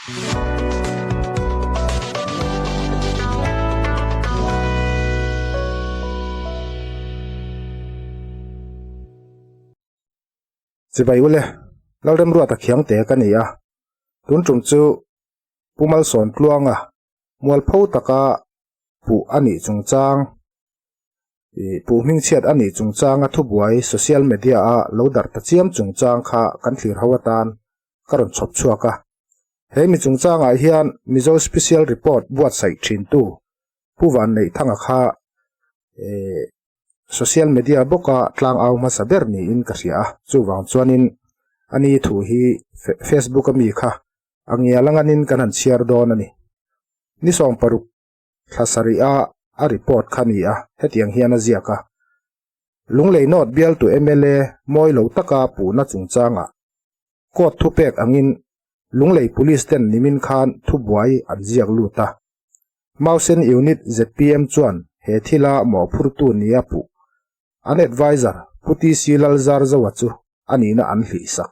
Chibai ule, Lalremruata Khiangte ka ni a, tun tum chu Pu Malsawn Tluanga mualpho taka puh a nih chungchang ih puh hmingchhiat a nih chungchanga thubuai social media a lo darh ta chiam chungchang kha kan thlir ho atan ka rawn chhawp chhuak a. He mi chungchangah hian Mizo Special Report buatsaih thintu Pu Vanneihthanga kha ih social media bawka tlang au hmasa ber niin ka hria a, chuvang chuanin ani thu hi Facebook ami kha a ngial a nganin kan han chhiar dawn a ni. Ni 60 thla sarih a a report kha ni a, hetiang hian a ziak a. Lunglei North bialtu mla mawi lo taka puhna chungchangah court thupek angin Lunglei Police ten nimin khan thubuai an ziak lut a. Mausen Unit zpm chuan he thila mawhphurtu nia puh an adviser Pu TC Lalzarzoa chu a nihna an hlihsak.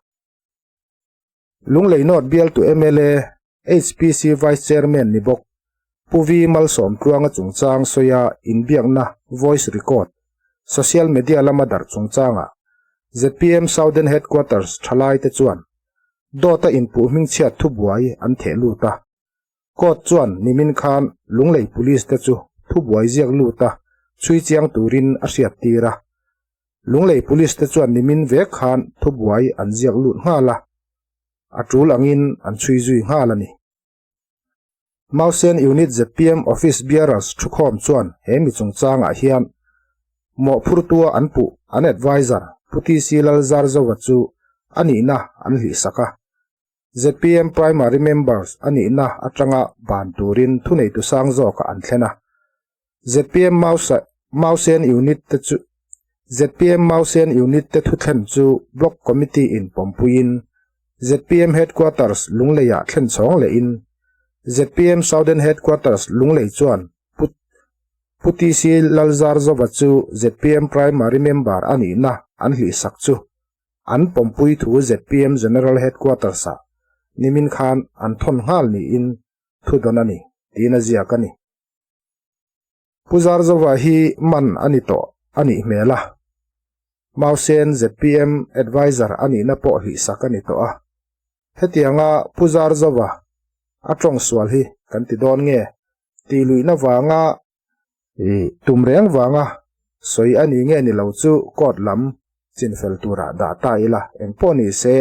Lunglei North bialtu mla, HPC Vice Chairman ni bawk Pu V Malsawmtluanga chungchang sawia inbiakna voice record social media lama darh chungchangah zpm Southern Headquarters thalaite chuan dawta inpuh hmingchhiat thubuai an theh lut a. Court chuan nimin khan Lunglei Police te chu thubuai ziak lut a chhui chiang turin a hriat tir a. Lunglei Police te chuan nimin vek khan thubuai an ziak lut nghal a, a tul angin an chhui zui nghal a ni. Mausen Unit zpm Office Bearers thukhawm chuan he mi chungchangah hian mawhphurtua an puh an adviser Pu TC Lalzarzova chu a nihna an hlihsak a. Zpm Primary Members a nihna atanga ban turin thuneitu sang zawkah an thlen a. Zpm Mausen Unit te chu zpm Mausen Unit te thuthlen chu Block Committee in pawmpuiin zpm Headquarters Lungleiah thlen chhawng lehin zpm Southern Headquarters Lunglei chuan Pu TC Lalzarzova chu zpm Primary Member a nihna an hlihsak chu An pawmpui thu zpm General Headquarters-ah nimin khan an thawn nghal niin thu dawn a ni, tiin a ziak a ni. Pu Zarzova hi man a ni tawh a nih hmel a, Mausen zpm Adviser a nihna pawh hlihsak a ni tawh a. Hetianga Pu Zarzova a tawng sual hi kan ti dawn nge tih luihna vanga Ih, tum reng vanga sawi a ni nge ni lo chu court lam chinfel turah dah ta ila, engpawh ni se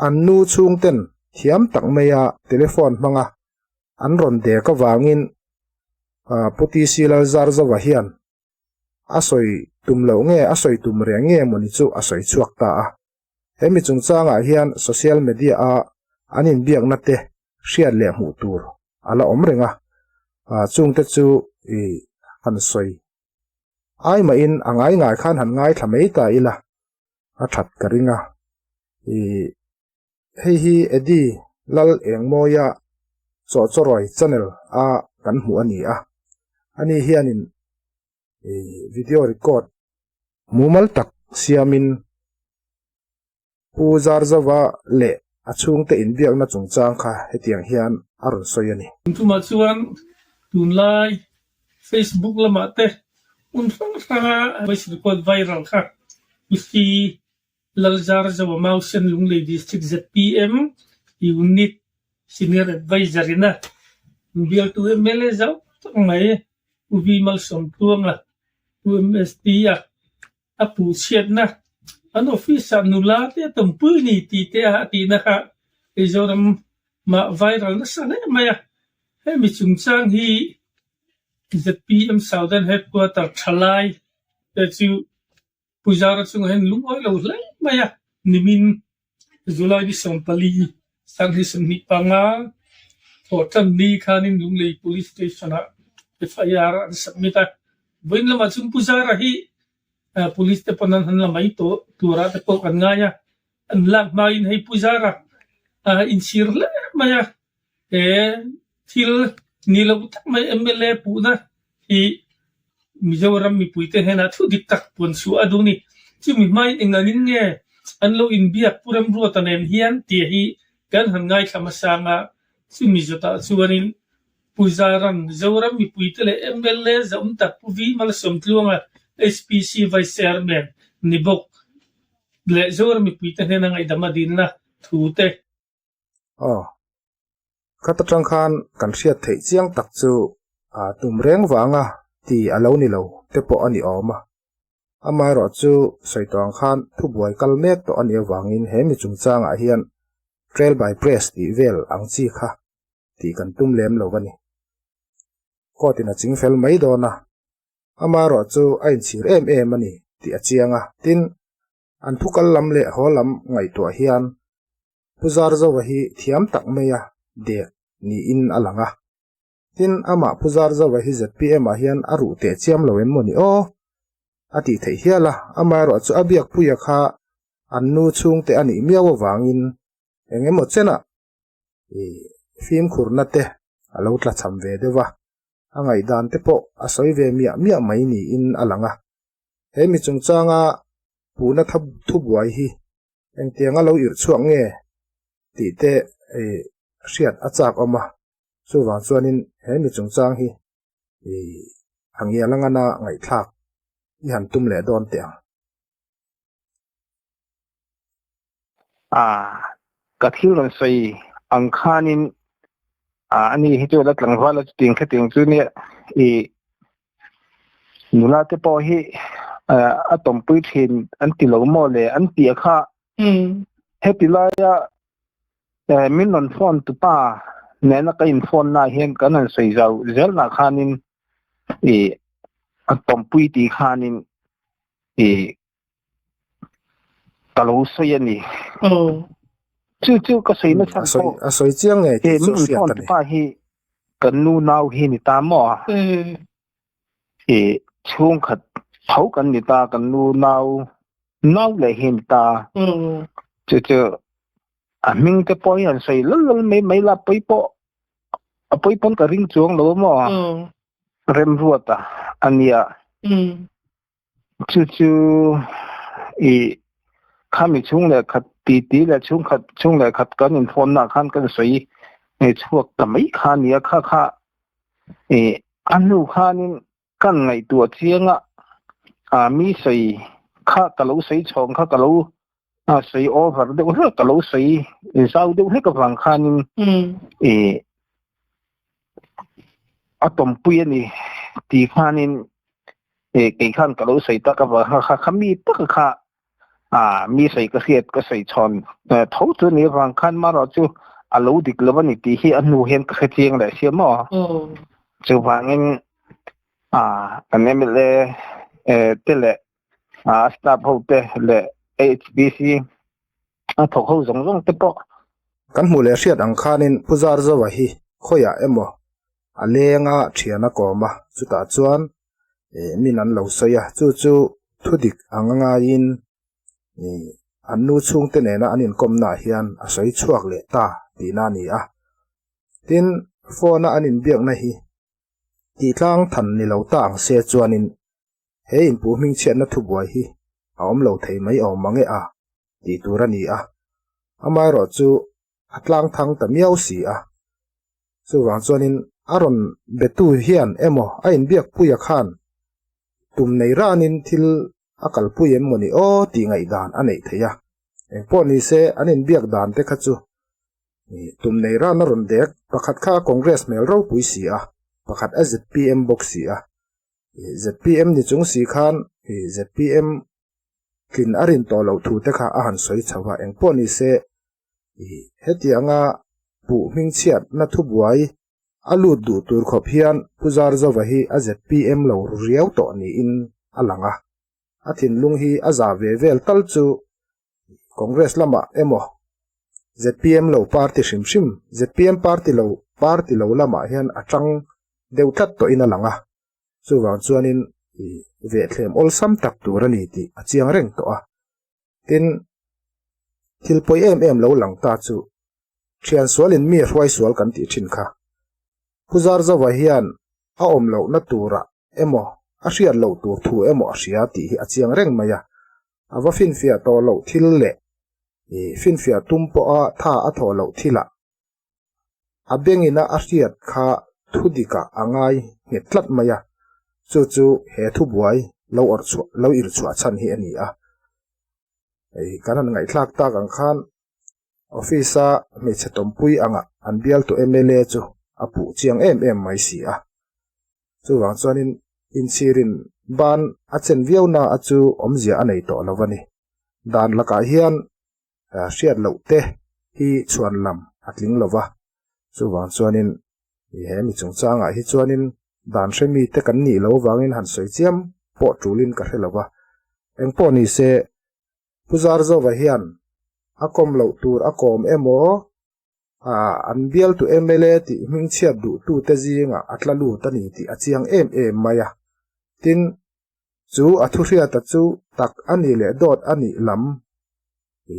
an nu chhungten thiam tak maia telephone hmanga an rawn dek avangin Pu TC Lalzarzova hian a sawi tum loh nge a sawi tum reng nge mawni chu a sawi chhuak ta a. He mi chungchangah hian social media a an inbiakna te hriat leh hmuh tur a la awm reng a, chungte chu i han sawi ai mahin a ngai ngai khan han ngaithla mai ta ila a that ka ring a. I hei hi Eddie Lal Engmawia Chawhchawrawi channel a kan hmuh a ni a, ani hianin i video record mumal tak siamin Pu Zarzova leh a chhungte inbiakna chungchang kha hetiang hian a rawn sawi a ni. Chumah chuan tunlai Facebook lamah te hmun hrang hranga voice record viral kha PC Lalzarzova Mausen Lunglei District zpm Unit Senior Adviser ina bialtu mla zau tak mai Pu V Malsawmtluanga Pu MSP a A puhchhiatna, an office-ah nula te a tampui ni tih te a tihna kha Mizoram mah viral nasa hle mai a. Hemi chungchang hi zpm Southern Headquarter thalai te chu Puzara chungah hian lungawi lo hle mai a. Nimin July ni 14, 2025 thawh tan ni khanin Lunglei Police Station-ah FIR an submit a. Vawiin lamah chuan Pu Zara hi Police te pawn an han la mai tawh turah te pawh kan ngai a. An lak hmain hei Pu Zara inchhir hle mai a. He thil ni lo tak mai mla puhna hi Mizoram mipuite hnenah thu dik tak puan chhuah a duh ni. Chumi hmain engangin nge an lo inbiak Pu Remruata nen hian tih hi Kan han ngaithla hmasang a, chumi zawtah chuanin Pu Zaran, Zoram mipuite leh mla zahawm tak Pu Vi Malsawmtluanga, HPC Vice Chairman ni bawk leh Zoram mipuite hnena ngaihdam a dinna thu te. Aw, khat atang khan kan hriat theih chiang tak chu a tum reng vanga ti a lo ni lo te pawh a ni awm a. Amaherawhchu sawi tawh ang khan thubuai kal mek tawh a nih avangin he mi chungchangah hian Trail by Press tih vel ang chi kha tih kan tum lem lo a ni. Court in a ching fel mai dawn a, amaherawhchu a inchhir em em a ni tih a chiang a. Tin, an thu kal lam leh haw lam ngaihtuah hian Pu Zarzoa hi thiam tak maia dek niin a lang a. Tin, amah Pu Zarzoa hi zpm ah hian a ruh teh chiam lo em maw ni aw? A tih theih hial a, amaherawhchu a biakpuia kha an nu chhungte a nih miau avangin eng emaw chenah ih fimkhurna te a lo tla cham ve deuh a, a ngaihdan te pawh a sawi ve miah miah mai niin a lang a. He mi chungchanga puhna thubuai hi engtianga lo irh chhuak nge tih te ih hriat a chak awm a, chuvang chuanin he mi chungchang hi ih a ngial angana ngaihthlak i han tum leh dawn teh ang. A, ka thil rawn sawi ang khanin a ani hi chu la tlangval a chutiang khatiang chu nia i nula te pawh hi a tawmpui thin an ti lo maw le an tih kha heti laia min rawn phone tu pa nena ka in phone na hian kan han sawi zau zel na khanin i a tawmpui tih khanin i ka lo sawi a ni. Chu chu ka sawi na chhan pawh. A sawi chiang ngei tih chu hriat a ni. Pa hi kan nu nau hi ni ta maw? I chhungkhat tho kan ni ta kan nu nau nau leh hi ni ta. Chu chu a hming te pawh hi han sawi lal lal mai mai la pawi pawh a pawi pawn ka ring chuang lo maw? Remruata a nia. Chu chu i khami chhung leh khat ti ti leh chhung khat chhung leh khat kan in phone na khan kan sawi e chhuak ta mai kha nia kha kha e a hnu khanin kan ngaihtuah chianga a mi sawi kha ka lo sawi chhawng kha ka lo a sawi over deuh hlek ka lo sawi zau deuh hlek avang khanin e a tawmpui a ni ti khanin e kei khan ka lo sawi tak avang kha kha kha mi tak kha a mi sawi ka hriat ka sawi chhawn tho chu ni avang khan marawh chu a lo dik lo a ni tih hi a hnu hian ka hre chiang leh sia maw chuvangin a kan MLA te leh a staff ho te leh HPC a thawk ho zawng zawng te pawh. Kan hmuh leh hriat ang khanin Pu Zarzoa hi khawiah emaw a leng a thian a kawm a, chutah chuan ih min an lo sawi a, chu chu thudik ang a ngaiin ih an nu chhungte nena an inkawmnaah hian a sawi chhuak leh ta tihna a ni a. Tin, phone a an inbiakna hi tihtlang than ni lo ta ang se chuanin he inpuh hmingchhiatna thubuai hi a awm lo thei mai awm mang e a tih tur a ni a, amaherawh chu a tlang thang ta miau si a. Chuvang chuanin a rawn betu hian emaw a inbiakpuia khan tum nei ranin thil a kalpui em maw ni aw tih ngaihdan a neih theih a. Engpawh ni se an inbiak dan te kha chu tum nei ran a rawn dek, pakhat kha Congress hmel ropui si a, pakhat a zpm bawk si a. Zpm ni chung si khan zpm tlin a rin tawh loh thu te kha a han sawi chho a, engpawh ni se hetianga puh hmingchhiatna thubuai a lut duh tur khawp hian Pu Zarzova hi a zpm lo ru riau tawh niin a lang a, a thinlung hi a za ve vel tal chu Congress lamah emaw zpm lo party hrim hrim zpm party lo party lo lamah hian a tang deuh tlat tawhin a lang a. Chuvang chuanin i vehthlem awlsam tak tur a ni tih a chiang reng tawh a. Tin, thil pawi em em lo lang ta chu thian sualin mi hruai sual kan tih thin kha. Pu Zarzova hian a awm lohna turah emaw a hriat loh tur thu emaw a hria tih hi a chiang reng mai a. A va finfiah tawh loh thil leh. Finfiah tum pawha tha a thawh loh thilah a bengina a hriat kha thu dikah a ngai nghet tlat mai a, chu chu he thubuai lo awrh chhuah lo irh chhuah chhan hi a ni a. Hei kan han ngaihthlak tak ang khan office a hmeichhe tawmpui angah an bialtu mla chu a puh chiang em em mai si a. Chuvang chuanin inchhirin ban a chen viau na a chu awmzia a nei tawh lo a ni. Dan lakah hian hriat loh te hi chhuan lam a tling lo va, chuvang chuanin he mi chungchangah hi chuanin dan hre mite kan nih loh avangin han sawi chiam pawh tulin ka hre lo va. Engpawh ni se, Pu Zarzova hian a kawm loh tur a kawm emaw, an bialtu mla tih hmingchhiat duhtute zingah a tla lut a ni tih a chiang em em mai a. Tin, Chu a thuhriata chu tak a nih leh dawt a nih lam i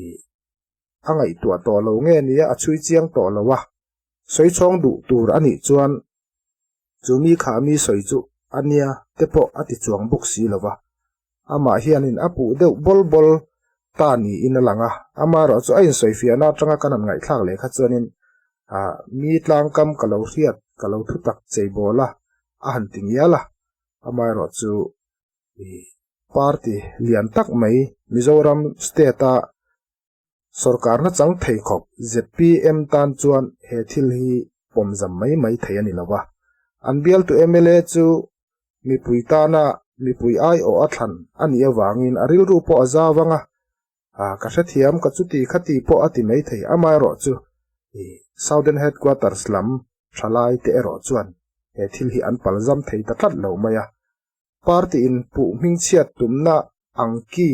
a ngaihtuah tawh lo nge nia a chhui chiang tawh lo a, sawi chhawng duh tur a nih chuan chu mi kha mi sawi chu a nia te pawh a ti chuang bawk si lo va, amah hianin a puh deuh bawl bawl ta niin a lang a, amaherawh chu a insawifiahna atanga kan han ngaihthlak leh kha chuanin mi tlangkam ka lo hriat ka lo thutak cheibawl a a han ti ngial a. Amaherawh chu party lian tak mai Mizoram state a sorkarna chang thei khawp zpm tan chuan he thil hi pawmzam mai mai thei a ni lo va. An bialtu mla chu mipui tana mipui aiawh a thlan a nih avangin a rilru pawh a zau vang a, ka hrethiam ka chuti khati pawh a ti mai thei. Amaherawh chu Southern Headquarters lam thalai te erawh chuan he thil hi an palzam thei ta tlat lo mai a. Party in puh hmingchhiat tumna ang ki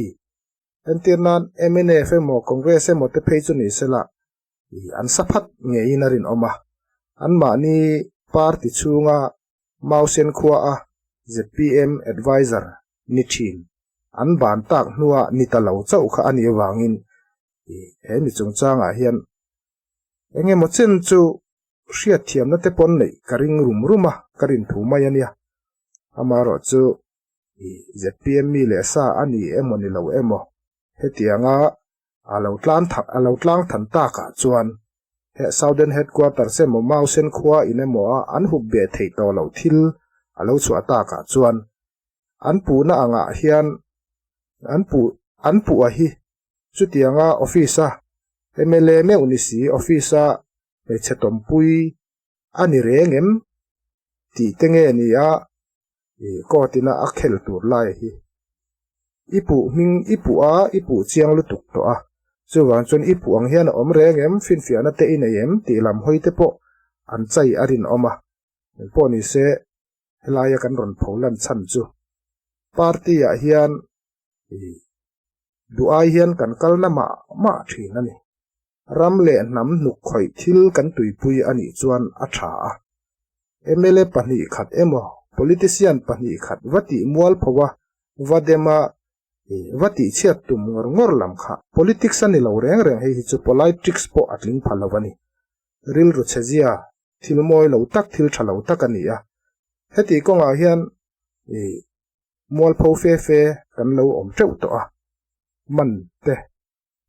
entir nan mnf emaw Congress emaw te phei chu ni sela an sa phat ngeiin a rinawm a. Anmahni party chhunga Mausen khua a zpm adviser ni thin an ban tak hnua ni ta lo chauh kha a nih avangin he mi chungchangah hian Eng emaw chen chu hriatthiamna te pawn neih ka ring rum rum a, ka rin thu mai a nia. Amaherawh chu i zpm mi leh sa a ni emaw ni lo emaw hetianga a lo tlan a lo tlang than takah chuan he Southern Headquarters emaw Mausen khua in emaw a an hup beh theih tawh loh thil a lo chhuah takah chuan an puhna angah hian an puh an puh a hi Chutianga office a mla meuh ni si office a hmeichhe tawmpui a ni reng em tih te nge ni a ih court ina a khel tur lai hi i puh hming i puh a i puh chiang lutuk tawh a chuvang chuan i puh ang hian a awm reng em finfiahna te i nei em tih lam hawi te pawh an chai a rinawm a engpawh ni se helaia kan rawn pho lan chhan chu party ah hian ih Duh ai hian kan kal na mah mah thin a ni. Ram leh hnam hnuk khawih thil kan tuipui a nih chuan a tha a. Mla 2 khat emaw politician 2 khat va tih mual pho a, va dem a, va tih chhiat tum ngawr ngawr lam kha politics a ni lo reng reng hei hi chu politricks pawh a tling pha lo a ni. Rilru chhe zia thil mawi lo tak thil tha lo tak a ni a. Heti kawngah hian Mualpho fe fe kan lo awm teuh tawh a, man te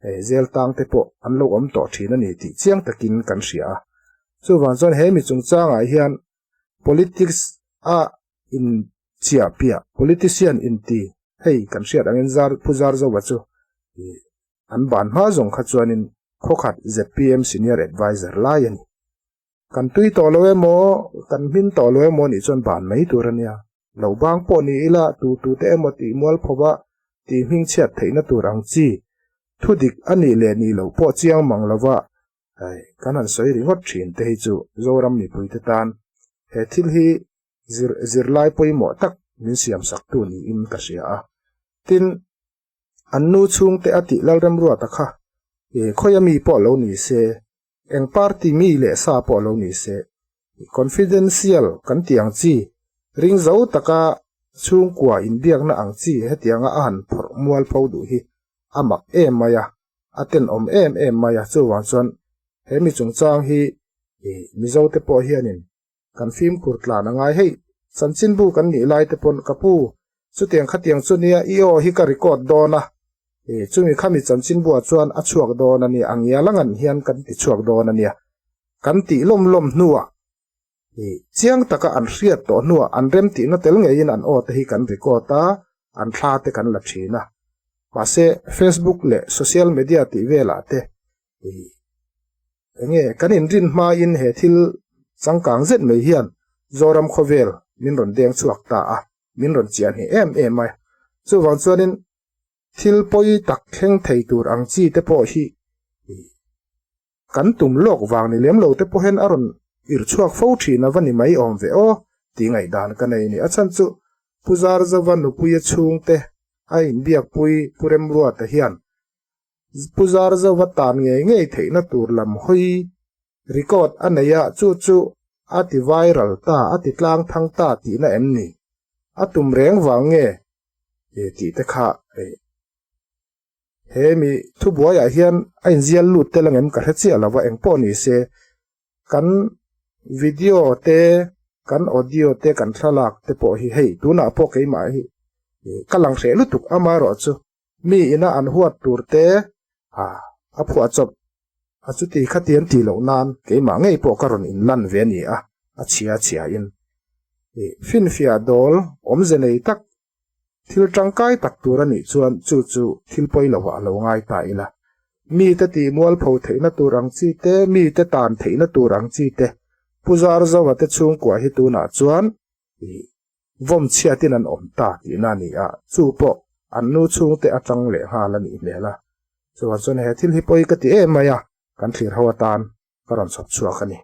eh zel tang te pawh an lo awm tawh thin a ni tih chiang takin kan hria a. Chuvang chuan he mi chungchangah hian politics a in chiah piah politician inti hei kan hriat angin zar Pu Zarzova chu ih an ban hma zawng kha chuanin khawkhat zpm senior adviser lai a ni. Kan tui tawh lo emaw, kan hmin tawh lo emaw nih chuan ban mai tur a nia. Lo bang pawh ni ila tu tute emaw tih mual phova tih hmingchhiat theihna tur ang chi thu dik a nih leh nih loh pawh chiang mang lova hei kan han sawi ringawt thin te hi chu Zoram mipuite tan he thil hi zir zirlai pawimawh tak min siamsaktu niin ka hria a. Tin, an nu chhungte a tih Lalremruata kha khawi ami pawh lo ni se, Eng party mi leh sa pawh lo ni se, confidential kan tih ang chi, ring zo taka chhungkua inbiakna ang chi hetianga a han phawrh mual pho duh hi a mak em mai a, a tenawm em em mai a, chuvang chuan he mi chungchang hi Mizote pawh hianin kan fimkhur tlan a ngai hei, chanchinbu kan nih lai te pawn ka pu, chutiang khatiang chu nia i aw hi ka record dawn a. Chumi khami chanchinbuah chuan a chhuak dawn a nia, a ngial angan hian kan ti chhuak dawn a nia. Kan tih lawm lawm hnuah chiang taka an hriat tawh hnuah an remtihna tel ngeiin an aw te hi kan record a, an thla te kan la thin a. Mahse, Facebook leh social media tih velah te Enge kan inrin hmain he thil changkang zet mai hian Zoram khawvel min rawn deng chhuak ta a, min rawn chian hi em em a. Chuvang chuanin thil pawi tak thleng thei tur ang chi te pawh hi kan tum lawk vang ni lem lo te pawh hian a rawn irh chhuak fo thin a va ni mai awm ve aw tih ngaihdan ka nei ni. A chhan chu Pu Zarzova nupuia chhungte a inbiakpui Pu Remruata hian Pu Zarzova tan ngei ngei theihna tur lam hawi record a nei a, chu chu a ti viral ta, a ti tlang thang ta tihna em ni? A tum reng vang nge tih te kha he mi thubuaiah hian a inzial lut tel angem ka hre chiah lo va, engpawh ni se kan video te kan audio te kan thlalak te pawh hi hei tunah pawh keimah hi ka lang hreh lutuk amaherawhchu Mi ina an huat tur te a phuah chawp a chuti khati an tih loh nan keimah ngei pawh ka rawn inlan ve a ni a, a chhia chhia in. Finfiah dawl awmze nei tak thil tangkai tak tur a nih chuan chu chu thil pawi lo ah a lo ngai ta ila. Mite tih mualpho theihna tur ang chi te, mite tan theihna tur ang chi te Pu Zarzoa te chhungkua hi tunah chuan Vawm chhiatin an awm ta tihna a ni a, chu pawh an nu chhungte atang leh nghal a nih hmel a. Chuvang chuan he thil hi pawi ka ti em mai a, kan thlir ho atan ka rawn chhawp chhuak a ni.